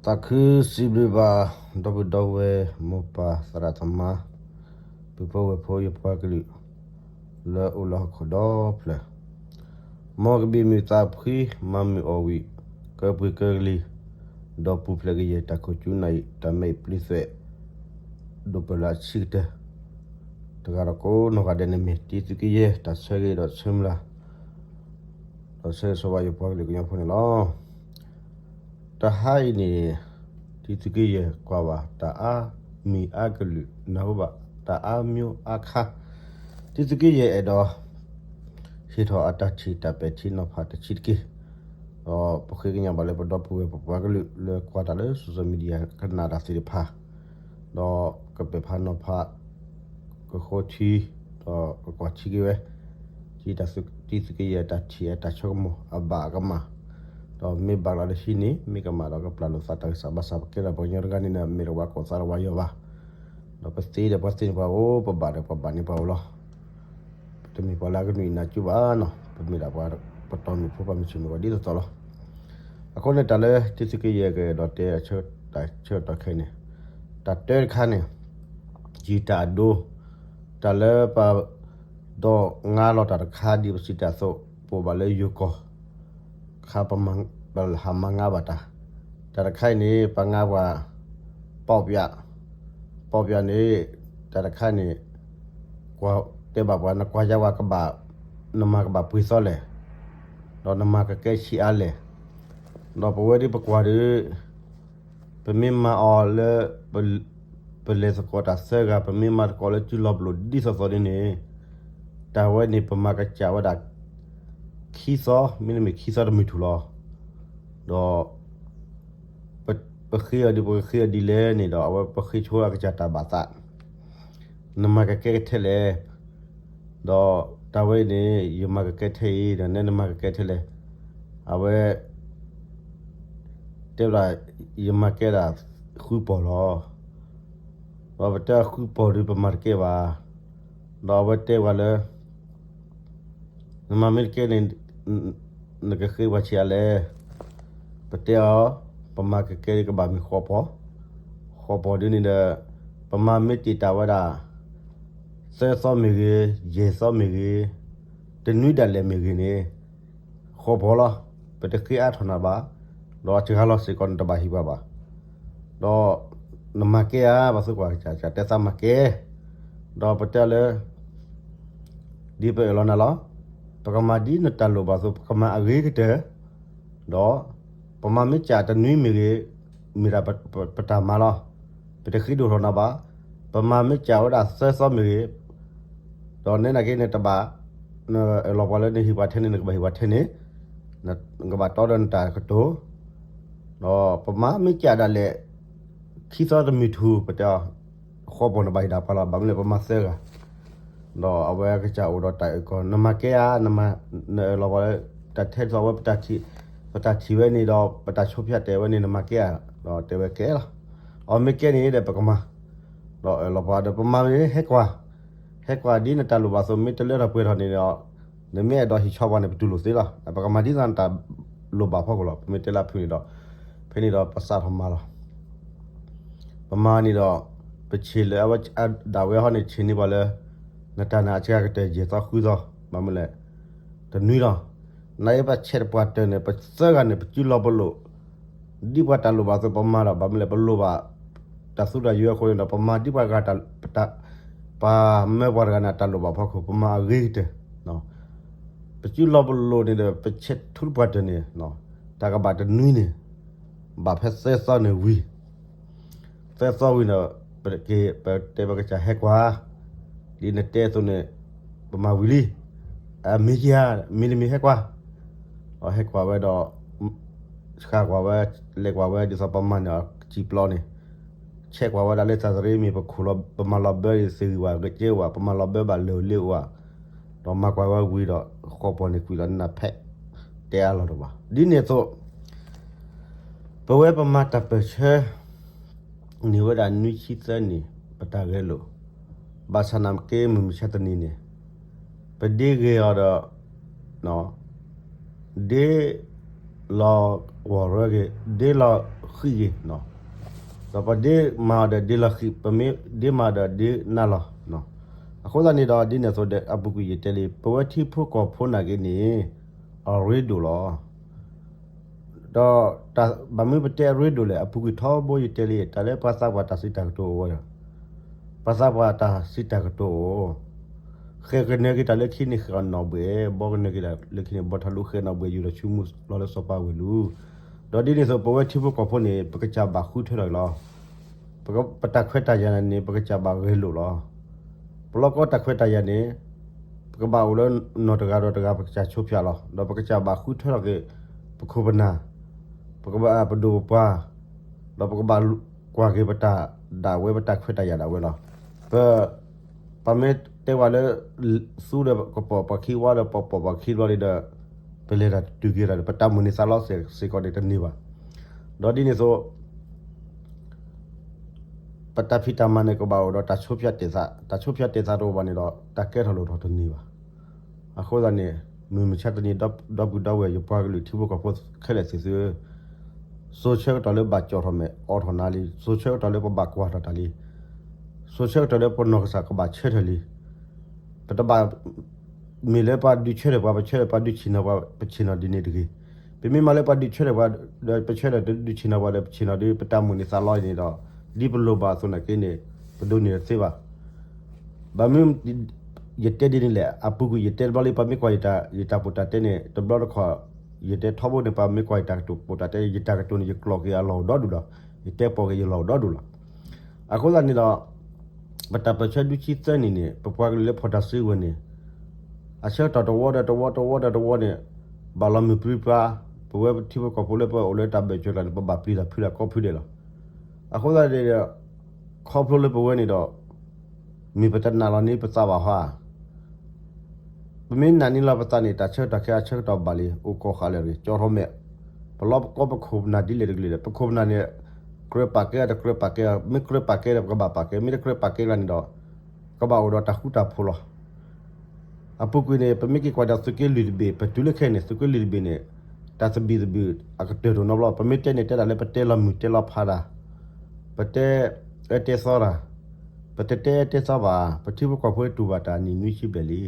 သးခုစံးဘျုးဘၣ် ဒီပုၢ်ဒီဝဲၢ်မိၢ်ပၢ်သရၣ်သမါ ပုၢ်ဖိဝဲၢ်ဖိယပှၤကလုာ် လၢအိၣ်လၢဟီၣ်ခိၣ်ဒီဖျၢၣ်, မ်ကဘံၣ်မုၢ်သးဖှံ မၤမုၢ်အီၣ်ဝံၣ် ကၢပှ့ၤကၢကလံၤ ဒီးပူၤဖျဲးကယဲၢ်တၢ်ခိၣ်ကၠူနၢ်အံၤ တၢ်မဲာ်ပျံၤသွဲး ဒိၣ်ပၢၢ်လၢအဆံးကတၢၢ် တဂၤဒီးကိးနီၢ်ဂၤဒဲးန့ၣ်မ့ၢ် တံသုးက့ယဲၢ် တၢ်ဆၢဂ့ၤဒီးဆၢမုၢ်လၢ် ဒီးဆၢဂ့ၤဆၢဝါယပှၤကလုာ်ကညီဖိန့ၣ်လီၤ. တဟါအံၤန့ၣ် တံသုးက့ယဲၢ်ကွၢ်ဘၣ် တၢ်အါမံၤအါကလုာ် နၢ်ဟူဘၣ် တၢ်အါမံၤအါခါ, တံသုးက့ယဲၢ်အဲၣ်ဒိး ဟ့ၣ်ထီၣ်အတၢ်ထံၣ်တၢ်ပဲာ်ထံနီၤဖးတဆံးတက့ၢ်. ဒီးပဃ့ကညးဘၣ်လၢပဒီပုၢ်ဝဲၢ်ပပှၤကလုာ်လၢကွၢ်တၢ်လၢ social media ကနၣ်တၢ်သ့ၣ်တဖၣ် ဒီးကပဲာ်ဖးနီၤဖး ကဃိထံ ဒီးကကွၢ်ထံက့ၤဝဲ တံသုးက့ယဲၢ်အတၢ်ထံၣ်အတၢ်ဆိကမိၣ်အဘၣ်အကမၣ်, ဒီးမ့ၢ်ဘၣ်လီၤတဟံးန့ၣ် မ့ၢ်ကမၣ်ဒီးကပျၢ်လိာ်သးတၢ်ဂံၢ်စၢ်ဘါစၢ် ပကဲထီၣ်ပှၤကညီတဂၤန့ၣ်ဒီး မ့ၢ်တဝၤကိၢ်သးတဝၤယီၤဘၣ်, ဒီးပသ့ဒီးပှၤသ့န့ၣ်ပှၤအိၣ် ပဘၣ်ဒီးပှၤဘၣ်န့ၣ်ပှၤအိၣ်လီၤ. ပတမ့ၢ်ပှၤလၢအကနုာ်အံၤနၤကၠူဘၣ်နီၤ, ပမ့ၢ်ဒၣ်ပှၤပတီၢ်မုၢ်ဖိ ပှၤမုၢ်ဆ့ၣ်မုၢ်ဂီၤဒ်သိးသိးလီၤ. အဃိန့ၣ် တၢ်လၢတံသုးက့ယဲၢ်ကဒီးတဲအဆၢ တၢ်ဆၢကတီၢ်ခဲအံၤန့ၣ်, တၢ်တၢတခါန့ၣ် ယံာ်တၢ်အဒိ, တၢ်လၢပ ဒီးငါလီၤတၢ်တခါဒ်ပစံးတၢ်အသိး ပအိၣ်ဘၣ်လၢယိၤကီၢ် ခါပမၤ ပဟးမၤငါဘၣ်တၢ်, တၢ်တခါအံၤန့ၣ် ပှၤငါပှၤ ပီၣ်ပၠး, ပီၣ်ပၠးန့ၣ် တၢ်တခါန့ၣ် ကွၢ်တဲဘၣ်ပှၤ နကွၢ်ယါဝဲကဘၣ် နမၤကဘၣ်ပှဲၤသီလဲၣ်, ဒီးနမၤကကဲဆံးအါလဲၣ်, ဒီးပဝဲဒ်ပကွၢ်ဒီး ပမ့ၢ်မၤအီၤလၢ ပလဲၤသကိးတၢ်သၢဂၤ ပမ့ၢ်မၤသကိးလၢစုလီၤပလိာ်ဒ်သိးသိးဒ်န့ၣ် တၢ်ဝဲန့ၣ် ပမၤကစၢ်ဝဲဒၣ် ခံသီ မ့တမ့ၢ်ခံသီတမုၢ်ထူၣ်လီၤ. ဒီး ပဃ့အီၤဒ် ပကဃ့အီၤဒ်လဲၣ်န့ၣ်ဒီး အဝဲပဃ့ဆိအကစၢ်တၢ်ဘၣ်သး နမၤကကဲကထဲလဲၣ်, ဒီးတၢ်ဝဲအံၤန့ၣ် ယမၤကကဲထဲအံၤ ဒီးနဲနမၤကကဲထဲလဲၣ်, အဝဲ တဲဝဲဒၣ် ယမၤကဲဒၣ်ဃုပီၢ်လီၤ. ဒီးပတဲအီၤဃုပီၢ်ဒီးပမၤတကဲဘၣ်, ဒီးအဝဲတဲဝဲလၢ နမၤမ့ၢ်တကဲန့ၣ် နကဃ့ပှၤဆံးအါလဲၣ်, ပတဲအီၤ ပမၤကကဲကဘၣ်မ့ၢ်ဃိးပီၢ်, ဃိးပီၢ်ဒ်န့ၣ်ဒီး ပမၤမ့ၢ်တ့ၢ်တၢ်ဝဲဒၣ် သၢသီမ့ၢ်ဂ့ၤ, ယဲၢ်သီမ့ၢ်ဂ့ၤ, တနွံဒၣ်လဲာ်မ့ၢ်ဂ့ၤန့ၣ် ဃိးပီၢ်လီၤ. ပတဃ့အါထီၣ်နၤဘၣ်, ဒီးအစှၤလီၤစ့ၢ်ကီးန့ၣ်တဘၣ်ဟံးပှၤဘၣ်, ဒီးနမၤကဲဧါ, ပှၤသးကွၢ်ကစၢ်တဲသးမၤကဲ, ဒီးပတဲလၢ ဒ်ပအၢၣ်လီၤနၤလီၤ. ပကမၤဒ်နတၢ်လိၣ်ဘၣ်အသိး ပကမၤအဂ့ၤကတၢၢ်, ဒီးပမၤမ့ၢ်စၢ်တနွံမ့ၢ်ဂ့ၤ, မ့ၢ်ဒၣ်ပတၢ်မၤလီၤ. ပတဃ့ဒိၣ်ထီၣ်နၤဘၣ်. ပမၤမ့ၢ်စၢ်ဝဲဒၣ်သၢသီမ့ၢ်ဂ့ၤ, ဒီးနဲနာ်က့နတဘၣ်, နအၢၣ်လီၤပှၤလၢနဟ့ၣ်ပှၤထဲန့ၣ် နကဘၣ်ဟ့ၣ်ပှၤထဲန့ၣ်, နကဘၣ်တီဒီးနတၢ်ကတိၤ, ဒီးပမၤမ့ၢ်စၢ်ဒၣ်လဲာ် ခံသီတမုၢ်ထူၣ် ပတဲအီၤ ဃိးပီၢ်န့ၣ်ဘၣ်ဟ့ၣ်ဒၣ်ပှၤလီၤ. ဘၣ်မနုၤလဲၣ် ပမၤသၢဂၤ, ဒီးအဝဲကစၢ်အိၣ်ဒီးတၢ်အုၣ်ကီၤ နမၤကဲဧါ, နအၢၣ်လီၤပှၤလၢ တၢ်ထဲသိးဝဲ ပတၢ်ထံၣ်ဝဲန့ၣ်ဒီး ပတၢ်ဆိဖၠးတဲာ်ဝဲန့ၣ် နမၤကဲဧါ, ဒီးတဲဝဲကဲလီၤ. အမ့ၢ်ကဲန့ၣ်ဒီးပကမၤ, ဒီးအၢၣ်လီၤပှၤဒီးပမၤန့ၣ် ဟဲကွၢ်, ဟဲကွၢ်ဒ်နတၢ်လိၣ်ဘၣ်အသိး မ့ၢ်တလၢထီၣ်ပှဲၤထီၣ်န့ၣ်ဒီး နမ့ၢ်အဲၣ်ဒိးဟ့ၣ်ဆီပှၤန့ၣ် ပတူၢ်လိာ်သ့လီၤ. ပကမၤဒ်သိးနတၢ်လိၣ်ဘၣ်ဖီခိၣ်လီၤ. ပမ့ၢ်တဲလၢအဖုၣ်န့ၣ်ဒီး ဖဲန့ၣ်ဒီးပစးထီၣ်မၤလီၤ. ပမၤန့ၣ်ဒီး ပဆ့ၣ်လၢအဝဲ ဒၣ်ဝဲဟီန့ၣ် ဆ့ၣ်န့ၢ်ပှၤလၢ နတၢ်နာ်အစှၤကတၢၢ် ယဲၢ်သီဃုသီ, ဘၣ်မနုၤလဲၣ် တနွံလီၤ. နာ်အံၤပဆဲးတပှၢ်တၢၢ်န့ၣ် ပသၢဂၤန့ၣ် ပစုလီၤပလိာ် ဒ်ပှၤတၢ်လိၣ်ဘၣ်အသိး ပမၤလီၤ. ဘၣ်မနုၤလဲၣ် ပလိၣ်ဘၣ် တၢ်သူတၢ်ယွၤအဃိန့ၣ်ဒီး ပမၤဒ်ပှၤဂၤ ပမၢပှၤတဂၤန့ၣ် တၢ်လိၣ်ဘၣ်ဖီခိၣ် ပမၤအဂ့ၤကတၢၢ် ပစုလီၤပလိာ်န့ၣ်ဒီး ပဆဲးထူတပှၢ်တၢၢ်န့ၣ် တၢ်ကဘၣ်တနွံန့ၣ် ဘၣ်ဖဲသၢသီန့ၣ်ဝံၤ သၢသီဝံၤဒီး ပက့ၤ ပတဲပကစၢ်ဟဲကွၢ် ဒ်နတဲအသိးန့ၣ် ပမၤဝံၤလံ. အမ့ၢ်က့ၤဧါ, မ့တမ့ၢ်ဟဲကွၢ်, ဒီးဟဲကွၢ်ဝဲဒီး ဆှၢကွၢ်ဝဲ လဲၤကွၢ်ဝဲ ဒ်သိးပမၤန့ၢ်အီၤစံာ်ပျီန့ၣ် ဆဲးကွၢ်ဝဲဒၣ်လၢသးသရ့မ့ၢ် ပခိၣ်လီၤ ပမၤလီၤဘၢသ့ၣ်ဂံၢ်ဝဲ ကစၢၢ်ဝဲ ပမၤလီၤဘၢဘၣ်လၢာ်လ့အိၣ်ဧါ, ဒီးမၤကွၢ်ဝဲဝံၤဒီး ဃိးပီၢ်န့ၣ်ကွံာ်လီၤနဖဲ တဲအါလီၤတဘၣ်. ဒ်န့ၣ်အသိး ပဝဲပမၤတၢ်ပၢၢ်ဆၢ န့ၢ်ဝဲဒၣ်နွံဆံသၢနံၣ် ပတၢ်ဂဲၤလိာ်, ဘၣ်ဆၣ်နာ်က့ မုၢ်မဆါတနံၤန့ၣ် ပဒ့ဂ့ၤအီၤဒီး ဒ့လီၤဂီၤရၢဂ့ၤ ဒ့လီၤ ဃံၣ်ဂ့ၤ, ဒီးပဒ့မၤအီၤဒီးဒ့လီၤဃံၣ်, ပမ့ၢ်ဒ့မၤအီၤဒီးဒ့နးလီၤ. အဃိသတးန့ၣ်ဒီး ဒ်န့ၣ်အသိးဒီး အပူၤကွံာ်ယတဲလံ ပဝဲထံဖိကီၢ်ဖိနာ်က့န့ၣ် အရ့ဒိၣ်လီၤ. ဒီးဘၣ်မနုၤပတဲအရ့ဒိၣ်လဲၣ်, အပူၤကွံာ်ထီဘိယတဲလံ တၢ်လၢပှၤသးပှၢ်တၢ်စံးတၢ်ကတိၤအိၣ်ဝဲဒီး ပှၤသးပှၢ်တၢ်စံးတၢ်ကတိၤအိၣ်, ဃဲးကနၢၤက့ၤတၢ်လၢခံန့ၣ် ဃဲးအီၤနီၣ်ဘှဲၣ်, ဘီကနၢၤက့ၤတၢ်လၢခံန့ၣ် ဘီထီၣ်လူၤဃဲးနီၣ်ဘှဲၣ် ယူၤဒီးဆူမူလီၤလၢစီၤပၤဝ့ၢ်လူၤ. ဒီးဒ်န့ၣ်အသိး ပဝဲထံဖိကီၢ်ဖိန့ၣ် ပကစၢ်ဘၣ်ဃုထၢထီၣ်က့ၤလီၤ. ပတၢ်ခွဲးတၢ်ယာ်န့ၣ် ပကစၢ်ဘၣ်ဂဲၤလိာ်လီၤ. ပလီၢ်ကီတၢ်ခွဲးတၢ်ယာ်န့ၣ် ပကဘၣ်အိၣ်လၢနီၢ်တဂၤဒီးတဂၤ ပကစၢ်ဆိဖၠးလီၤ. ဒီးပကစၢ်ဘၣ်ဃုထၢထီၣ်က့ၤ ပခိၣ်ပနၢ်, ပကဘၣ်ပဒိၣ်ပပှၢ်, ဒီးပကဘၣ်ကွၢ်က့ၤပတၢ်ဒၣ်ဝဲ ပတၢ်ခွဲးတၢ်ယာ်ဒၣ်ဝဲလီၤ. ပ ပမ့ၢ်တဲဝဲလၢ သူဒီးကပိာ်ပှၤခံ ဝါဒီးကပိာ်ပှၤခံဘျီလံဒီး ပလဲၤတၢ်တုၤက့ၤတၢ်ဒီး ပတၢ်မိၣ်န့ၢ်သးလီစ့ၢ်ကီးန့ၣ်တန့ၢ်ဘၣ်. ဒီးဒ်န့ၣ်အသိး ပတၢ်ဖံးတၢ်မၤန့ၣ် ကဘၣ်အိၣ်ဒီးတၢ်ဆိဖၠးတဲာ်သး, တၢ်ဆိဖၠးတဲာ်သးတအိၣ်ဘၣ်န့ၣ်ဒီး တၢ်ကဲထီၣ်လိၣ်ထီၣ်တန့ၢ်ဘၣ်. အဃိသတးန့ၣ် မုၢ်မဆါတနံၤ ဒီပုၢ်ဒီဝဲၢ် ယပှၤကလုာ်ထံဖိကီၢ်ဖိခဲလၢာ်သ့ၣ်သုဧၢ, စိၤဆၢကတီၢ်လၢဘၣ်ကၠီၣ်ထီၣ်မဲာ်အိးထီၣ်နၤလံ, စိၤဆၢကတီၢ်လၢပဘၣ်ကွၢ်ထီၣ်တၢ်လံ, စိၤဆၢကတီၢ်လၢပနီၢ်ကစၢ်ကဘၣ်ဆၢထၢၣ်လံ. ပတဘၣ် မ့ၢ်လၢပှၤဒုးဆၢထၢၣ်ပှၤ ပဆၢထၢၣ် ပှၤဒုးဆ့ၣ်နီၤပှၤ ပဆ့ၣ်နီၤဒ်န့ၣ်တဂ့ၤ. ပမ့ၢ်မၤလၢပှၤဒုးဆၢထၢၣ်ပှၤ ဒီးပဆၢထၢၣ် ဒုးဆ့ၣ်နီၤပှၤဒီး ပဆ့ၣ်နီၤဒီး ပတၢ်မိၣ်န့ၢ်သးလီအံၤန့ၣ်ဒီး ဒ်ပလိၣ်ဘၣ်အသိးနာ်က့န့ၣ် ပဒိးန့ၢ်တသ့ဘၣ်. ဘၣ်မနုၤ ယတဲဒ်န့ၣ်လဲၣ်, အပူၤကွံာ်ယတဲတဘျီလံ ပှၤမ့ၢ်ကွၢ်ယတၢ် ယတၢ်ပိာ်တၢ်တဲန့ၣ် တဘျီတခီၣ် ယတဲထီဘိန့ၣ် ပှၤမ့ၢ်ကွၢ်ယတၢ်ကတိၤပိာ်တၢ်တဲ ယတၢ်ကတိၤန့ၣ် ယကျိာ်က့ၤအလီၢ်အိၣ်ဒီဒူၣ်လီၤ. ယတဲပိာ်က့ၤယလီၢ်အိၣ်ဒီဒူၣ်လီၤ. အဃိသတးန့ၣ်ဒီး ပတၢ်ပၢၢ်ဆၢဒုဆံသၢနံၣ်န့ၣ် ပပှၤကလုာ်လၢဖီၣ်တၢ်စုကဝဲၤန့ၣ် အဆၢကတီၢ်တဝီဒီးတဝီ တဝီဒီးတဝီန့ၣ် ဘၣ်လီၤမုၢ်ပြံပြါ, ပဝဲထံဖိကီၢ်ဖိလၢပအိၣ်လၢတၢ်ဘၢၣ်စၢၤကျါန့ၣ် ပဘၣ်ပျံၤတၢ်ဖုးတၢ်ကိးဖုဒဲးလီၤ. အဃိသတးန့ၣ်ဒီး ခီဖျိလၢပဝဲန့ၣ်ဒီး မ့ၢ်ပတနာ်လီၤန့ၢ်ပသးဘၣ်ဟါ ပမ့ၢ်နာ်န့ၢ်လီၤပသးန့ၣ် တၢ်ဆၢကတီၢ်ခဲအဆၢကတီၢ်ဘၣ်လံ အိၣ်ကိးဃာ်လၢာ်တဂ့ၤ ကၠီထီၣ်မဲာ်, ပလီၢ်ပကီပခိၣ်ပနၢ်ဒ်လဲၣ်တကလုာ်လဲၣ် ပခိၣ်ပနၢ်န့ၣ် ကြၢးပာ်ကဲတကြၢးပာ်ကဲ, မ့ၢ်ကြၢးပာ်ကဲဒီး ပကဘၣ်ပာ်ကဲ, မ့ၢ်တကြၢးပာ်ကဲဘၣ်န့ၣ်ဒီး ကဘၣ်အိၣ်ဒီးတၢ်ဃူတၢ်ဖိးလီၤ. အပူၤကွံာ်န့ၣ် ပမ့ၢ်က့ၤကွၢ်ဒီးသုးက့လွံၢ်တဘ့ၣ် ပတုၤလၢခဲအံၤန့ၣ် သုးက့လွံၢ်တဘ့ၣ်န့ၣ် တၢ်သဘံၣ်သဘုၣ်အကတၢၢ်တအိၣ်နီတဘျီ, ပမ့ၢ်တဲန့ၣ်တဲတၢ်လၢပတဲလီၤမုၢ်တဲလီၤဖးတၢ်, ပတဲအၢတဲသီတၢ်, ပတတဲအၢတဲသီဘၣ်, ပထံဖိကီၢ်ဖိတူၢ်ဘၣ်တၢ်နံၣ်နွံဆံဘျဲၣ်လံ.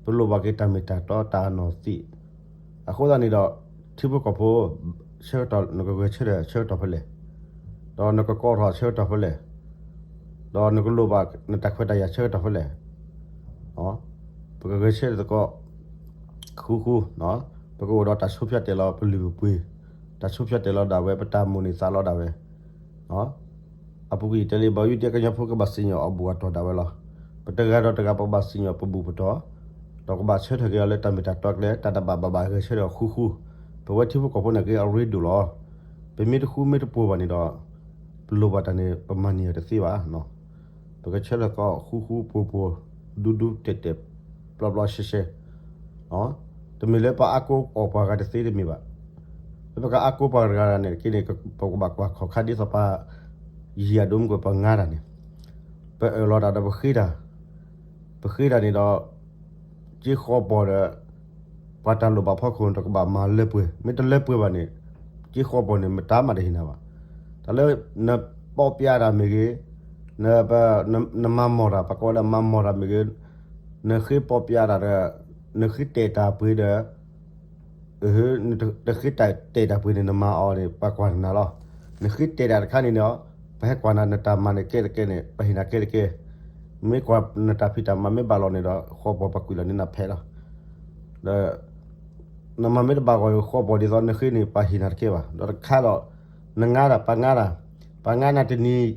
ပလိၣ်ဘၣ်က့ၤတၢ်မ့ၢ်တၢ်တီတၢ်အနီၢ်သံး, အဃိသတးန့ၣ်ဒီး ထံဖိကီၢ်ဖိ ဆၢကတီၢ်နကဂဲၤဆၢထၢၣ်ဆၢကတီၢ်ဖဲလဲၣ်, ဒီးနကကိးထီၣ်ဆၢကတီၢ်ဖဲလဲၣ်, ဒီးနကလိၣ်ဘၣ်နတၢ်ခွဲးတၢ်ယာ်ဆၢကတီၢ်ဖဲလဲၣ်, ပကဂဲၤဆၢထၢၣ်သကိး ဃူဃူ, ပကအိၣ်ဒီးတၢ်ဆိဖၠးတဲာ်လီၤပလုၢ်ပပှ့ၤ, တၢ်ဆိဖၠးတဲာ်လီၤဒၣ်ဝဲ ပတၢ်မိၣ်န့ၢ်သးလီဒၣ်ဝဲ အပူၤကွံာ်ယတဲလံ ဘၣ်ယုၢ်ဒဲးကညီဖိကဘၣ်စံၣ်ညီၣ်အဘူၣ်အတီၢ်ဒၣ်ဝဲလီၤ. ပတဂၤဒီးတဂၤပကဘၣ်စံၣ်ညီၣ်ပဘူၣ်ပတီၢ်, ဒီးကဘၣ်ဆၢထၢၣ်က့ၤအီၤလၢတၢ်မ့ၢ်တၢ်တီကျဲ တၢ်တဘၣ်ဘၣ်ဘၣ်ဂဲၤဆၢထၢၣ်ဃူဃူ, ပဝဲထံဖိကီၢ်ဖိန့ၣ်က့ၤအရ့ဒိၣ်လီၤ. ပမ့ၢ်တဃူမ့ၢ်တဖိးဘၣ်န့ၣ်ဒီး ပလိၣ်ဘၣ်တၢ်န့ၣ် ပမၤန့ၢ်အီၤတသ့ဘၣ်. ပကဆၢထၢၣ်ကီးဃူဃူဖိးဖိး, ဒူဒူတဲာ်တဲာ်, ပျီပျီရှဲရှဲ, တမ့ၢ်လၢပအါကိးအီၣ်ပှၤဂၤတသ့တမ့ၢ်ဘၣ်. လၢပကအါကိးပှၤဂၤန့ၣ် က့န့ၣ် ပကဘၣ်ကွၢ်ခီၣ်ခါဒ်သိးပှၤ ယံာ်အဒိမုၢ်ကွံာ်ပှၤငါတၢ်န့ၣ်, ပအၢၣ်လီၤတၢ်ဒီးပဃ့တၢ်, ပဃ့တၢ်န့ၣ်ဒီး က့ဃီပီၢ်ဒီး ပှၤတၢ်လိၣ်ဘၣ်ဖီခိၣ်န့ၣ် တကဘၣ်မၤလၢပှဲၤ, မ့ၢ်တလၢပှဲၤဘၣ်န့ၣ် က့ဃီပီၢ်န့ၣ် မတၤမးတဟ့ၣ်နၤဘၣ်. တၢ်လၢ နပီၣ်ပျါတၢ်မ့ၢ်ဂ့ၤ, နမၤမီၢ်တၢ် ပကိးလၢမၤမီၢ်တၢ်မ့ၢ်ဂ့ၤ, နဃ့ပီၣ်ပျါတၢ်ဒီး နဃ့တဲာ်တၢ်ပှ့ၤဒီး တဃ့တဲာ်တၢ်ပှ့ၤန့ၣ် နမၤအီၤန့ၣ် ပှၤကွၢ်နၤလီၤ. နဃ့တဲာ်တၢ်တခါန့ၣ်ဒီး ပဟဲကွၢ်နၤ နတၢ်မၤန့ၣ်ကဲတကဲန့ၣ် ပဟ့ၣ်နၤကဲတကဲ, မ့ၢ်ကွၢ်နတၢ်ဖံးတၢ်မၤမ့ၢ်ဘၣ်လီၤန့ၣ်ဒီး ဃီပီၢ်ပှၤကွံာ်လီၤန့ၢ်နၤဖဲလီၤ. ဒီး နမၤမ့ၢ်တဘၣ်ဂီၢ် ဃီပီၢ်ဒ်သိးနဃ့န့ၣ် ပှၤဟ့ၣ်နၤတကဲဘၣ်. ဒီးတခါဒီး နငါတၢ် ပှၤငါတၢ်, ပှၤငါနၤတနံၤ ဒ်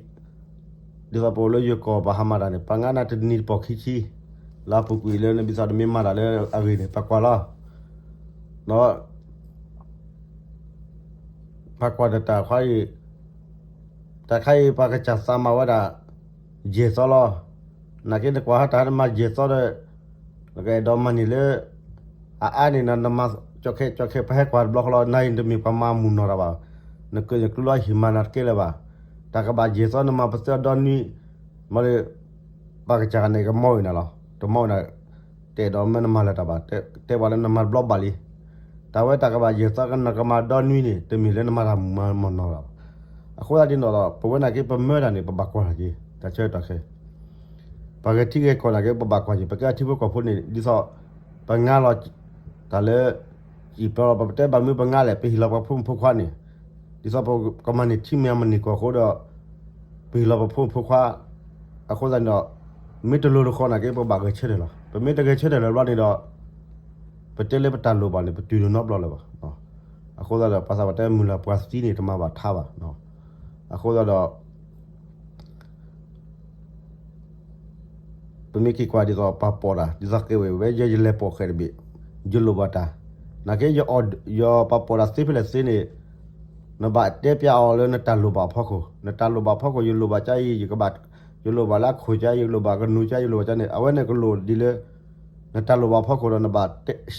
သိးပအိၣ်လၢယိၤကီၢ် ပှၤဟးမၤတၢ်န့ၣ် ပှၤငါနၤတနံၤတပီၢ်ခံဆံ, လၢအပူၤကွံာ်လၢနဘၣ်သးတမ့ၢ်မၤတၢ်လၢအဂ့ၤန့ၣ် ပှၤကွၢ်လီၤ. ဒီး ပှၤကွၢ်တၢ်တၢ်ခါအံၤ, တၢ်ခါအံၤ ပှၤကစၢ်သးမၤဝဲဒၣ် ယဲၢ်သီလီၤ. နာ်က့နကွၢ်ဟးတၢ်နမၤယဲၢ်သီဒီး နကအဲၣ်ဒိးမၤန့ၢ်လၢ အအါန့ၣ် နမၤကၠီခဲကၠီခဲ ပဟဲကွၢ်တဘျီဃီလီၤ. နၤအံၤနတမ့ၢ်ပှၤမၤမုၢ်နီၢ်တၢ်ဘၣ်, နကၢၢ်နကျူလီၤဟ့ၣ်မၤနၤတကဲလၢၤဘၣ်. တၢ်ကဘၣ်ယဲၢ်သီ နမၤပသၢဒီနွံ မ့ၢ်လၢ ပှၤကစၢ်န့ၣ် ကမီၢ်အံၤနၤလီၤ. တမီၢ်အံၤနၤ တဲဒီးမ့ၢ်နမၤလၢၤတၢ်ဘၣ်, တဲပှၤလၢနမၤတဘျီဘၣ်လံ. တ တၢ်ဝဲတၢ်ကဘၣ်ယဲၢ်သီကနၣ်ကမၤဒီနွံန့ၣ် တမ့ၢ်လၢနမၤတၢ်မုာ်မၤနီၢ်လီၤ. အဃိသတးဒ်န့ၣ်ဒီး ပဝဲနာ်က့ပမၢတၢ်န့ၣ် ပဘၣ်ကွၢ်တၢ်က့ၤ တၢ်ဆၢကတီၢ်ခဲ ပှၤဂဲၤထံဂဲၤကီၢ်နာ်က့ ပဘၣ်ကွၢ်က့ၤ ပကဲထံဖိကီၢ်ဖိန့ၣ် ဒ်သိး ပငါလီၤ တၢ်လၢ ယံာ်ပျီလီၤ ပတဲဘၣ်မုၢ်ပငါလဲၣ် ပဟ့ၣ်လီၤပှၤဖိမုၣ်ဖိခွါန့ၣ် ဒ်သိးပကမၤန့ၢ်ထံမ့ၢ်မၤန့ၢ်ကီၢ်အဃိဒီး ပဟ့ၣ်လီၤပဖိမုၣ်ဖိခွါ အဃိသတးန့ၣ်ဒီး မ့ၢ်တလိၤတဃီနာ်က့ ပဘၣ်ဂဲၤဆၢထၢၣ်လီၤ. ပမ့ၢ်တဂဲၤဆၢထၢၣ်လၢၤဘျီန့ၣ်ဒီး ပတဲလၢပတၢ်လိၣ်ဘၣ်န့ၣ် ပတုၤဒိးနီတဘျီလၢၤဘၣ်. အဃိသတးဒီး ပှၤသးပှၢ်တဲမုၢ်လၢ်ပှၤသံန့ၣ် တမၤဘၣ်ထါဘၣ်. အဃိသတးဒီး ပမ့ၢ်က့ၤကွၢ်ဒ်သိးပှၤပိာ်တၢ် ဒ်သိးကဲဝဲ ဝဲယဲယလဲၤပိာ်ဃဲၤတဘ့ၣ် ယလိၣ်ဘၣ်တၢ် နာ်က့ ယပှၤပိာ်တၢ်သ့ဖဲလဲၣ်သ့န့ၣ် နဘၣ်တဲပျးအီၤလၢနတၢ်လိၣ်ဘၣ်အဖီခိၣ် နတၢ်လိၣ်ဘၣ်အဖီခိၣ် ယလိၣ်ဘၣ်ကါအံၤ ယကဘၣ် ယလိၣ်ဘၣ်လၢအခိၣ်ကါ ယလိၣ်ဘၣ်ကနူၤကါ ယလိၣ်ဘၣ်ကါန့ၣ် အဝဲန့ၣ်ကလိၣ်ဒ်လၢ နတၢ်လိၣ်ဘၣ်အဖီခိၣ်ဒီး နဘၣ်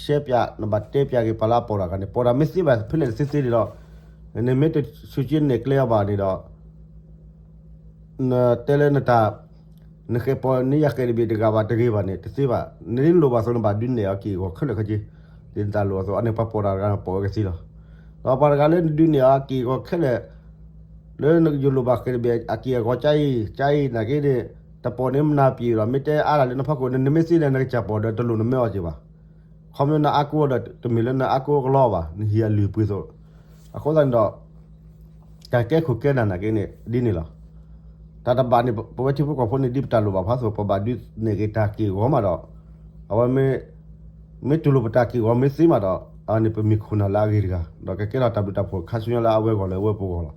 ရှဲပျး နဘၣ်တဲပျးက့ၤပှၤလၢအပိာ်တၢ်တဂၤန့ၣ် ပိာ်တၢ်မ့ၢ်သ့ဘၣ်ဖဲလဲၣ်သ့သ့န့ၣ်ဒီး နမ့ၢ်တဆူးက့နဲၣ်ကျဲအီၤဘၣ်န့ၣ်ဒီး နတဲလၢနတၢ် နဃဲၤပိာ်နံၣ်ယၤဃဲၤတဘ့ၣ်တဂၤဘၣ်တဂ့ၤဘၣ်န့ၣ် တသ့ဘၣ်. နဒ်နလိၣ်ဘၣ်အသိး နဘၣ်ဒုးနဲၣ်အီၤက့ၢ်အဂီၤခဲလၢာ်ခဲဆ့ ဒ်နတၢ်လိၣ်အသိး အန့ၣ်ပှၤပိာ်တၢ်တဂၤန့ၣ် ပိာ်ဝဲကသ့လီၤ. ဒီးပှၤတဂၤလၢနဒုးနဲၣ်အီၤက့ၢ်အဂီၤခဲလၢာ် လၢယလိၣ်ဘၣ်ဃဲၤတဘ့ၣ်အက့ၢ်အဂီၤ ကါအံၤ ကါအံၤ နာ်က့န့ၣ် တပိာ်န့ၢ်မနၤပျံၤဒီး မ့ၢ်တဲအါတၢ်လၢနဖီခိၣ် နမ့ၢ်သ့န့ၣ် နကစၢ်ပိာ်ဒီး တလိၣ်နမ့ၢ်အီၤက့ၤဘၣ်. ခီဖျိနအါကိၢ်ဒီး တမ့ၢ်လၢနအါကိၢ်ကလီဘၣ် နဟံၣ်အလုၢ်အပှ့ၤအသိး. အဃိသတးန့ၣ်ဒီး တၢ်ကဲခိၣ်ကဲနၢ်နာ်က့န့ၣ် ဒ်န့ၣ်လီၤ. တၢ်တဘၣ်န့ၣ် ပဝဲထံဖိကီၢ်ဖိန့ၣ် ဒ်ပတၢ်လိၣ်ဘၣ်ဖးသိး ပဘၣ်ဒုးနဲၣ်က့ၤတၢ်က့ၢ်အဂီၤမးဒီး အဝဲမ့ၢ် မ့ၢ်တူၢ်လိာ်ပတၢ်က့ၢ်အဂီၤမ့ၢ်သ့မးဒီး အန့ၣ်ပမ့ၢ်ခိၣ်နၢ်လၢအဂ့ၤတဂၤ ဒီးကကဲထီၣ်တၢ်ဘျုးတၢ်ဖှိၣ်ခါဆူညါလၢအဝဲအဂီၢ်လၢအဝဲပဂီၢ်လီၤ.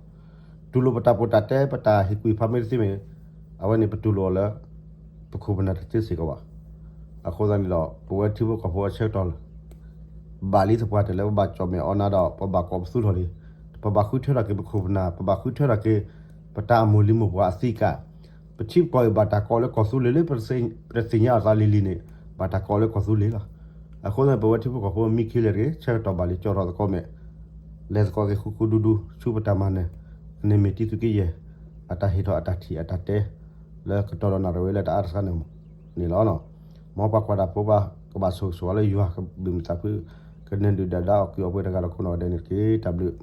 တူၢ်လိာ်ပတၢ်ပိာ်တၢ်တဲ ပတၢ်ဟ့ၣ်ကူၣ်ဖးမ့ၢ်တသ့မ့ၢ် အဝဲန့ၣ်ပတူၢ်လိာ်အီၤလၢ ပခိၣ်ပနၢ်တသ့စ့ၢ်ကီးဘၣ်. အဃိသတးန့ၣ်ဒီး ပဝဲထံဖိကီၢ်ဖိအဆၢကတီၢ်လၢ ဘၣ်လံသပှၢ်တၢၢ်လၢပဘၣ်ကၠီၣ်မဲာ်အီနၤဒီး ပဘၣ်ကိးပသူထီၣ်လံ. ပဘၣ်ဃုထၢထီၣ်က့ၤပခိၣ်ပနၢ် ပဘၣ်ဃုထၢထီၣ်က့ၤ ပတၢ်အမိၢ်လံၤမိၢ်ပှၢ်အသံးကၣ် ပထံပကီၢ်အံၤဘၣ်တၢ်ကိးလၢကီၢ်သူလ့ၤလၢ ပတသ့ၣ်ညါအသးလံၤလံၤန့ၣ် ဘၣ်တၢ်ကိးလၢကီၢ်သူလ့ၤလီၤ. အဃိသတးန့ၣ် ပဝဲထံဖိကီၢ်ဖိမံခ့လဲၣ်တဂ့ၤ ဆၢကတီၢ်ဘၣ်လံကၠီထီၣ်သကိးမဲာ် လဲၤသကိးက့ၤဃူဃူဒူဒူ ဆူပတၢ်မၤနၢၤ အန့ၣ်မ့ၢ်တံၤသူက့ယဲၢ် အတၢ်ဟ့ၣ်ထီၣ်အတၢ်ထံၣ်အတၢ်တဲ လၢကတီၢ်ဒီးနၣ်ရံၣ်ဝဲလၢတအါတစှၤန့ၣ် န့ၣ်လီၤ. မ်ပှၤကွၢ်တၢ်ဖိပှၤ ကဘၣ်ဆိၣ်ဂ့ၤဆိၣ်ဝါလၢယွၤကဘၣ်မုာ်သးဖု ကနၢၤဒုၣ်ဒါဒါအီၣ်ကုးအီပှဲၤတဂၤဒီးခိၣ်နၢ်ဒဲးန့ၣ်တက့ၢ်. တၢ်ဘျုး